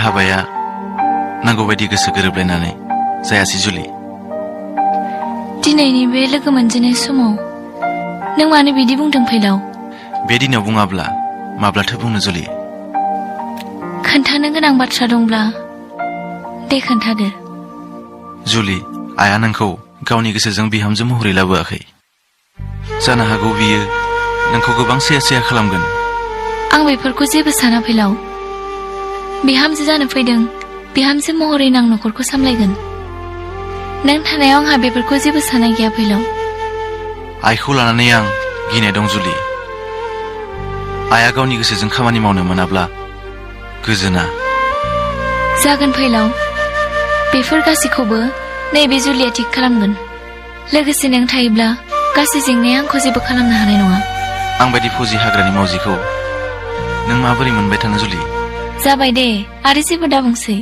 हाबाया नांगौबायदि गोसो गोरोबलायनानै जायासै जुलि। दिनैनि बे लोगो मोनजेननाय समाव नों मानो बिदि बुंदों फैलाव? बे दिनाव बुङाब्ला माब्लाथो बुंनो जुलि? खोन्थानो गोनां बाथ्रा दंब्ला दे खोन्थादो। जुलि, आइया नोंखौ गावनि गोसोजों बिहामजो महरै लाबोआखै। जानो हागौ बियो नोंखौ गोबां सैया सैया खालामगोन। आं बेफोरखौ जेबो साना फैलाव। बिहामजो जानो फैदों, बिहामजो महरै आं न'खरखौ सामलायगोन। नों थानायाव आंहा बेफोरखौ जेबो साननाय गैया फैलाव। आइखौ लानानै आं गिनाय दं जुलि। आइया गावनि गोसोजों खामानि मावनो मोनाब्ला गोजोना। जागोन फैलाव, बेफोर गासैखौबो नैबे जुलिया थिग खालामगोन। लोगोसे नों थायोब्ला गासै जेंनाया आंखौ जेबो खालामनो हानाय नङा। आं बायदि फौजि हाग्रानि मावजिखौ नों माबोरै मोनबाय थानो जुलि? जाबाय दे, आरो जेबो दाबुंसै।